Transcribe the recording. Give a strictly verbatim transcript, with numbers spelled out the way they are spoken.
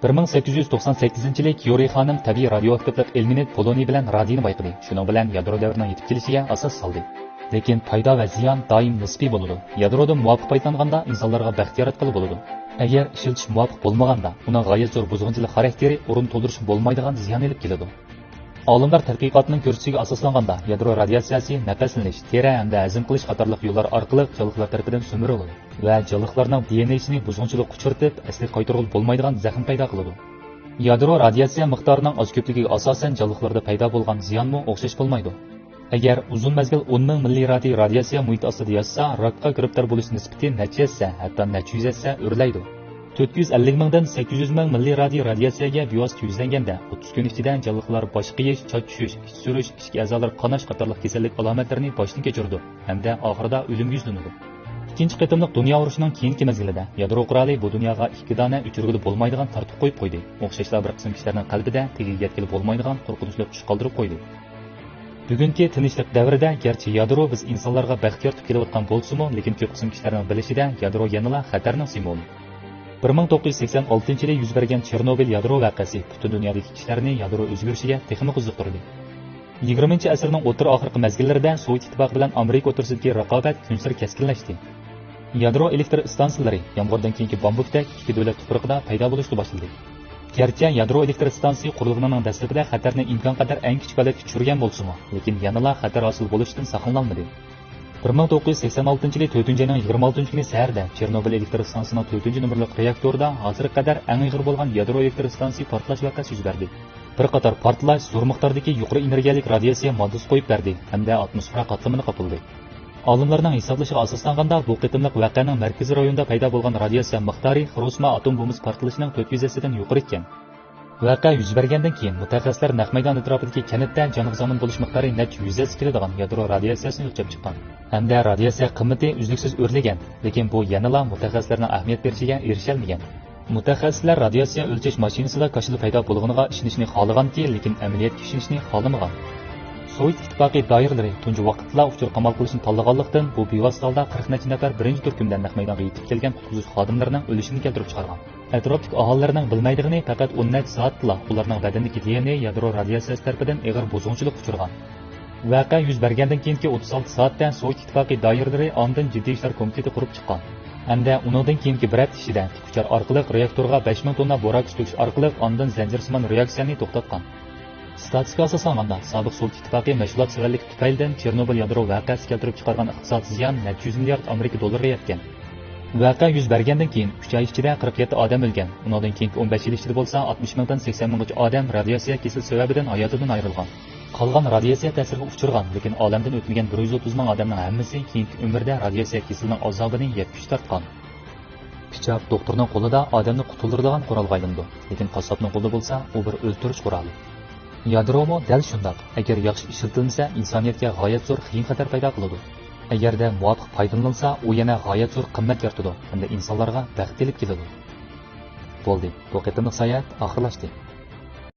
بىر مىڭ سەككىز يۈز توقسان سەككىزىنچى يىلى كيورى خانىم تەبىئىي رادىئوئاكتىپلىق ئېلېمېنت پولونىي بىلەن رادىينى بايقىدى. شۇنىڭ بىلەن يادرو دەۋرىنىڭ يېتىپ كېلىشىگە ئاساس سالدى. لېكىن پايدا ۋە زىيان دائىم نىسپىي بولىدۇ. يادرودىن مۇۋاپىق پايدىلانغاندا ئىنسانلارغا بەخت ياراتقىلى بولىدۇ. ئەگەر ئىشلىتىش مۇۋاپىق بولمىغاندا، ئۇنىڭ غايەت زور بۇزغۇنچىلىق خاراكتېرى ئورۇن تولدۇرۇشقا بولمايدىغان زىيان ئېلىپ كېلىدۇ. ئالىملار تەتقىقاتنىڭ كۆرسىتىشىگە ئاساسلانغاندا، يادرو رادىياتسىيەسى نەپەسلىنىش، تېرە ھەمدە ھەزىم قىلىش قاتارلىق يوللار ئارقىلىق جانلىقلار تەرىپىدىن سۈمۈرۈلىدۇ ۋە جانلىقلارنىڭ دى ئېن ئېسىنى بۇزغۇنچىلىققا ئۇچرىتىپ، ئەسلىگە قايتۇرغىلى بولمايدىغان زەخىم پەيدا قىلىدۇ. يادرو رادىياتسىيە مىقدارىنىڭ ئاز-كۆپلۈكىگە ئاساسەن جانلىقلاردا پەيدا بولغان زىيانمۇ ئوخشاش بولمايدۇ. ئەگەر ئۇزۇن مەزگىل ئون مىڭ مىللىرادىي رادىياتسىيە مۇھىت ئاستىدا ياتسا، راكقا گىرىپتار بولۇش نىسبىتى نەچچە ھەسسە، ھەتتا نەچچە يۈز ھەسسە ئۆرلەيدۇ. تۆت يۈز ئەللىك مىڭدىن سەككىز يۈز مىڭ مىللىرادىي رادىياتسىيەگە بىۋاسىتە يۈزلەنگەندە، ئوتتۇز كۈن ئىچىدە جانلىقلار باش قېيىش، چاچ چۈشۈش، ئىچ سۈرۈش، ئىچكى ئەزالار قاناش قاتارلىق كېسەللىك ئالامەتلىرىنى باشتىن كەچۈرىدۇ ھەمدە ئاخىرىدا ئۆلۈمگە يۈزلىنىدۇ. ئىككىنچى قېتىملىق دۇنيا ئۇرۇشىنىڭ كېيىنكى مەزگىلىدە يادرو قورالى بۇ دۇنياغا ئىككى دانە ئۆچۈرگىلى بولمايدىغان تارتۇق قويۇپ قويدى. ئوخشاشلا بىر قىسىم كىشىلەرنىڭ قەلبىدە تېگىگە يەتكىلى بولمايدىغان قورقۇنچلۇق چۈش قالدۇرۇپ قويدى. بۈگۈنكى تىنچلىق دەۋرىدە گەرچە يادرو بىز ئىنسانلارغا بەخت يارىتىپ كېلىۋاتقان بولسىمۇ، لېكىن كۆپ قىسىم كىشىلەرنىڭ بىلىشىدە يادرو يەنىلا خەتەرنىڭ سىمۋولى. بىر مىڭ توققۇز يۈز سەكسەن ئالتىنچى يىلى يۈز بەرگەن چېرنوبىل يادرو ۋەقەسى پۈتۈن دۇنيادىكى كىشىلەرنى يادرو ئۆزگىرىشىگە تېخىمۇ قىزىقتۇردى. يىگىرمىنچى ئەسىرنىڭ ئوتتۇرا ئاخىرقى مەزگىللىرىدە سوۋېت ئىتتىپاقى بىلەن ئامېرىكا ئوتتۇرىسىدىكى رىقابەت كۈنسېرى كەسكىنلەشتى. يادرو ئېلېكتر ئىستانسىلىرى يامغۇردىن كېيىنكى بامبۇكتەك ئىككى دۆلەت تۇپرىقىدا پەيدا بولۇشقا باشلىدى. گەرچە يادرو ئېلېكتر ئىستانسىسى قۇرۇلغىنىنىڭ دەسلىپىدە خەتەرنى ئىمكان قەدەر ئەڭ كىچىك ھالەتكە چۈشۈرگەن بولسىمۇ، لېكىن يەنىلا خەتەر ھاسىل بولۇشتىن ساقلىنالمىدى. بىر مىڭ توققۇز يۈز سەكسەن ئالتىنچى يىلى تۆتىنچى ئاينىڭ يىگىرمە ئالتىنچى كۈنى سەھەردە چېرنوبىل ئېلېكتر ئىستانسىسىنىڭ تۆتىنچى نومۇرلۇق رېئاكتورىدا ھازىرغا قەدەر ئەڭ ئېغىر بولغان يادرو ئېلېكتر ئىستانسىسى پارتلاش ۋەقەسى يۈز بەردى. بىر قاتار پارتلاش زور مىقداردىكى يۇقىرى ئېنېرگىيەلىك رادىياتسىيە ماددىسى قويۇپ بەردى ھەمدە ئاتموسفېرا قاتلىمىنى قاپلىدى. ئالىملارنىڭ ھېسابلىشىغا ئاساسلانغاندا، بۇ قېتىملىق ۋەقەنىڭ مەركىزىي رايوندا پەيدا بولغان رادىياتسىيە مىقدارى خىروشىما ئاتوم بومبىسى پارتلىشىنىڭ تۆت يۈز ھەسسىدىن يۇقىرى ئىكەن. ۋەقە يۈز بەرگەندىن كېيىن، مۇتەخەسسىسلەر نەق مەيدان ئەتراپىدىكى كەنتتە جانغا زامىن بولۇش مىقدارى نەچچە يۈز ھەسسە كېلىدىغان يادرو رادىياتسىيەسىنى ئۆلچەپ چىققان ھەمدە رادىياتسىيە قىممىتى ئۈزلۈكسىز ئۆرلىگەن، لېكىن بۇ يەنىلا مۇتەخەسسىسلەرنىڭ ئەھمىيەت بېرىشىگە ئېرىشەلمىگەن. مۇتەخەسسىسلەر رادىياتسىيە ئۆلچەش ماشىنىسىدا كاشىلا پەيدا بولغىنىغا ئىشىنىشنى خالىغانتى، لېكىن ئەمەلىيەتكە ئىشىنىشنى خالىمىغان. سوۋېت ئىتتىپاقى دائىرىلىرى تۇنجى ۋاقىتلا ئۇچۇر قامال قىلىشنى تاللىغانلىقتىن، بۇ بىۋاسىتە ھالدا قىرىق نەچچە نەپەر بىرىنچى تۈركۈمدە نەق مەيدانغا يېتىپ كەلگەن قۇتقۇزۇش خادىملىرىنىڭ ئۆلۈشىنى كەلتۈرۈپ چىقارغان. ئەتراپتىكى ئاھالىلەرنىڭ بىلمەيدىغىنى، پەقەت ئون نەچچە سائەتتىلا ئۇلارنىڭ بەدىنىدىكى دى ئېن ئېي يادرو رادىياتسىيەسى تەرىپىدىن ئېغىر بۇزغۇنچىلىققا ئۇچرىغان. ۋەقە يۈز بەرگەندىن كېيىنكى ئوتتۇز ئالتە سائەتتە سوۋېت ئىتتىپاقى دائىرىلىرى ئاندىن جىددىي ئىشلار كومىتېتى قۇرۇپ چىققان ھەمدە ئۇنىڭدىن كېيىنكى بىر ھەپتە ئىچىدە تىكئۇچار ئارقىلىق رېئاكتورغا بەش مىڭ توننا بوراكس تۆكۈش ئارقىلىق ئاندىن زەنجىرسىمان رېئاكسىيەنى توختاتقان. ئىستاتىستىكىغا ئاساسلانغاندا، سابىق سوۋېت ئىتتىپاقى مەشغۇلات سېۋەنلىكى تۈپەيلىدىن چېرنوبىل يادرو ۋەقەسى كەلتۈرۈپ چىقارغان ئىقتىسادىي زىيان نەچچە يۈز مىليارد ئامېرىكا دوللىرىغا يەتكەن. ۋەقە يۈز بەرگەندىن كېيىن ئۈچ ئاي ئىچىدە قىرىق يەتتە ئادەم ئۆلگەن، ئۇنىڭدىن كېيىنكى ئون بەش يىل ئىچىدە بولسا ئاتمىش مىڭدىن سەكسەن مىڭغىچە ئادەم رادىياتسىيە كېسىلى سەۋەبىدىن ھاياتىدىن ئايرىلغان. قالغان رادىياتسىيە تەسىرىگە ئۇچرىغان، لېكىن ئالەمدىن ئۆتمىگەن بىر يۈز ئوتتۇز مىڭ ئادەمنىڭ ھەممىسى كېيىنكى ئۆمرىدە رادىياتسىيە كېسىلىنىڭ ئازابىنى يەتكۈچە تارتقان. پىچاق دوختۇرنىڭ قولىدا ئادەمنى قۇتۇلدۇرىدىغان قورالغا ئايلىنىدۇ، لېكىن قاسساپنىڭ قولىدا بولسا ئۇ بىر ئۆلتۈرۈش قورالى. يادرومۇ دەل شۇنداق، ئەگەر ياخشى ئىشلىتىلمىسە، ئىنسانىيەتكە غايەت زور خېيىم-خەتەر پەيدا قىلىدۇ. ئەگەردە مۇۋاپىق پايدىلىنىلسا، ئۇ يەنە غايەت زور قىممەت يارىتىدۇ ھەمدە ئىنسانلارغا بەخت ئېلىپ كېلىدۇ. بولدى، بۇ قېتىملىق ساياھەت ئاخىرلاشتى.